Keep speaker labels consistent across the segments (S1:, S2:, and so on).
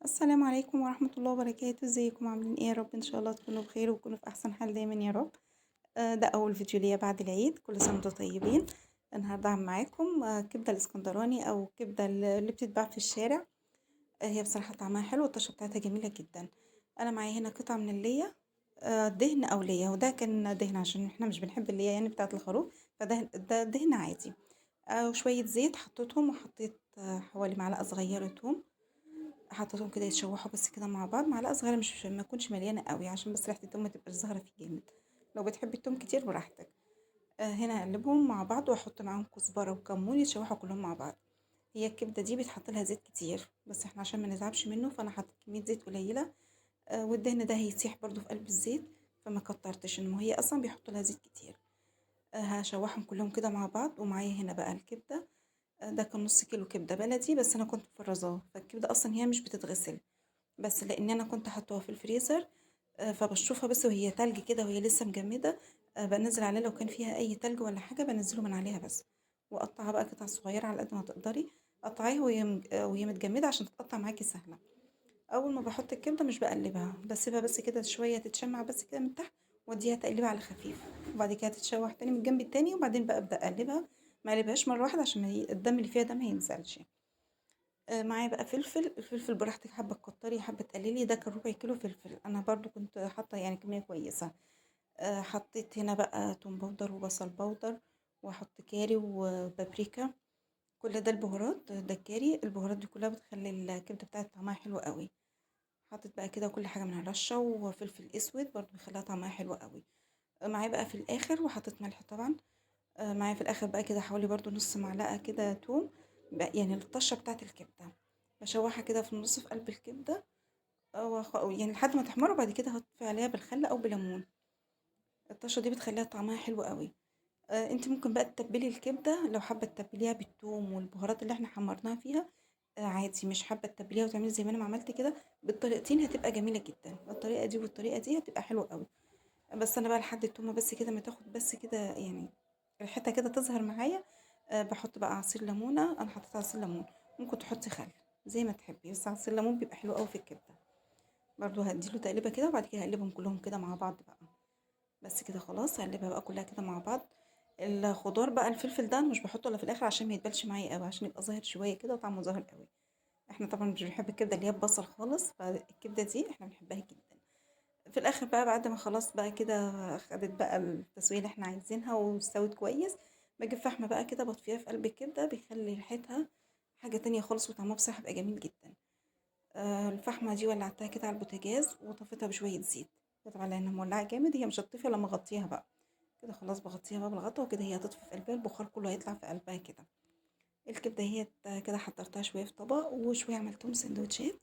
S1: السلام عليكم ورحمة الله وبركاته. ازيكم عاملين ايه؟ يا رب ان شاء الله تكونوا بخير وتكونوا في احسن حال دايما يا رب. ده اول فيديو ليا بعد العيد، كل سنة وانتم طيبين. النهارده هعمل معاكم كبدة الاسكندراني او كبدة اللي بتتباع في الشارع. هي بصراحة طعمها حلو والطشة بتاعتها جميلة جدا. انا معايا هنا قطعة من اللية، دهن او لية، وده كان دهن عشان احنا مش بنحب اللية يعني بتاعة الخروف، فده دهن عادي. وشوية زيت حطيتهم، وحطيت حوالي معلقة صغيرة توم، حطيتهم كده يتشوحوا بس كده مع بعض، معلقه صغيرة مش ما تكونش مليانة قوي عشان بس ريحه التوم ما تبقاش ظاهره فيه جامد. لو بتحبي التوم كتير براحتك. هنا هقلبهم مع بعض واحط معاهم كزبره وكمون يتشوحوا كلهم مع بعض. هي الكبده دي بيتحط لها زيت كتير، بس احنا عشان ما نتعبش منه فانا حطيت كمية زيت قليله. والدهن ده هيسيح برده في قلب الزيت فما كترتش، انه هي اصلا بيحطوا لها زيت كتير. هشوحهم كلهم كده مع بعض. ومعايا هنا بقى الكبده، ده كان نص كيلو كبده بلدي بس انا كنت مفرزاه، فالكبده اصلا هي مش بتتغسل، بس لان انا كنت حطاها في الفريزر، فبشوفها بس وهي تلج كده وهي لسه مجمده، بنزل عليها لو كان فيها اي تلج ولا حاجة بنزله من عليها بس، واقطعها بقى قطع صغيرة على قد ما تقدري، قطعيها وهي متجمده عشان تتقطع معاكي سهلة. اول ما بحط الكبده مش بقلبها، بسيبها بس كده شوية تتشمع بس كده من تحت، واديها تقليبه على خفيف، وبعد كده تتشوح تاني من الجنب التاني، وبعدين بقى ابدا اقلبها. ما اقلبهاش مرة واحدة عشان الدم اللي فيها ده ما ينزلش. معايا بقى فلفل، الفلفل براحتك، حابة تكتري حابة تقللي. ده كان ربع كيلو فلفل، انا برضو كنت حاطه يعني كمية كويسة. حطيت هنا بقى توم powder وبصل powder، واحط كاري وبابريكا، كل ده البهارات، ده الكاري، البهارات دي كلها بتخلي الكبده بتاعت طعمها حلو قوي. حطيت بقى كده كل حاجة من الرشه، وفلفل اسود برضو بيخليها طعمها حلو قوي. معايا بقى في الاخر، وحطيت ملح طبعا. معايا في الاخر بقى كده حوالي برضو نص معلقه كده توم، يعني الطشه بتاعه الكبده بشوحها كده في النص في قلب الكبده، يعني لحد ما تحمر، وبعد كده هطفي عليها بالخل او بليمون. الطشه دي بتخليها طعمها حلو قوي. انت ممكن بقى تتبلي الكبده لو حابة تتبليها بالثوم والبهارات اللي احنا حمرناها فيها، عادي. مش حابة تتبليها وتعملي زي ما انا ما عملت كده، بالطريقتين هتبقى جميلة جدا، الطريقة دي والطريقة دي هتبقى حلوة قوي. بس انا بقى لحد التومه بس كده ما تاخد بس كده يعني ريحتها كده تظهر معايا. بحط بقى عصير ليمونه، انا حطيت عصير ليمون، ممكن تحطي خل زي ما تحبي، بس عصير ليمون بيبقى حلو قوي في الكبده. برضو هديله تقليبه كده، وبعد كده هقلبهم كلهم كده مع بعض بقى. بس كده خلاص، هقلبها بقى كلها كده مع بعض. الخضار بقى الفلفل ده انا مش بحطه الا في الاخر عشان ما يتبلش معايا قوي، عشان يبقى ظاهر شوية كده وطعمه ظاهر قوي. احنا طبعا مش بنحب الكبده اللي هي ببصل خالص، فالكبده دي احنا بنحبها جدا. في الاخر بقى بعد ما خلاص بقى كده خدت بقى التسوية اللي احنا عايزينها واستوت كويس، بجيب فحمه بقى كده بطفيها في قلب الكبده، بيخلي ريحتها حاجة تانية خالص وطعمها بصراحة بيبقى جميل جدا. الفحمه دي ولعتها كده على البوتاجاز وطفيتها بشوية زيت، طبعا لانها مولعه جامد هي مش هتطفي لما اغطيها بقى كده. خلاص بغطيها بقى بالغطا وكده، هي هتطفي في قلبها، البخار كله هيطلع في قلبها كده. الكبده هي كده حضرتها شوية في طبق، وشوية عملتهم سندوتشات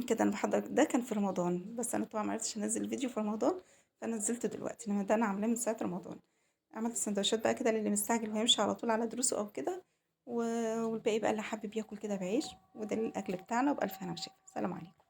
S1: كده. انا بحضر ده كان في رمضان، بس انا طبعا معرفتش انزل الفيديو في رمضان فنزلته دلوقتي، انما ده انا عاملاه من ساعة رمضان. عملت سندوتشات بقى كده للي مستعجل وهيمشي على طول على دروسه او كده، والباقي بقى اللي حابب ياكل كده بعيش. وده الاكل بتاعنا، وبالف هنا وشفا. سلام عليكم.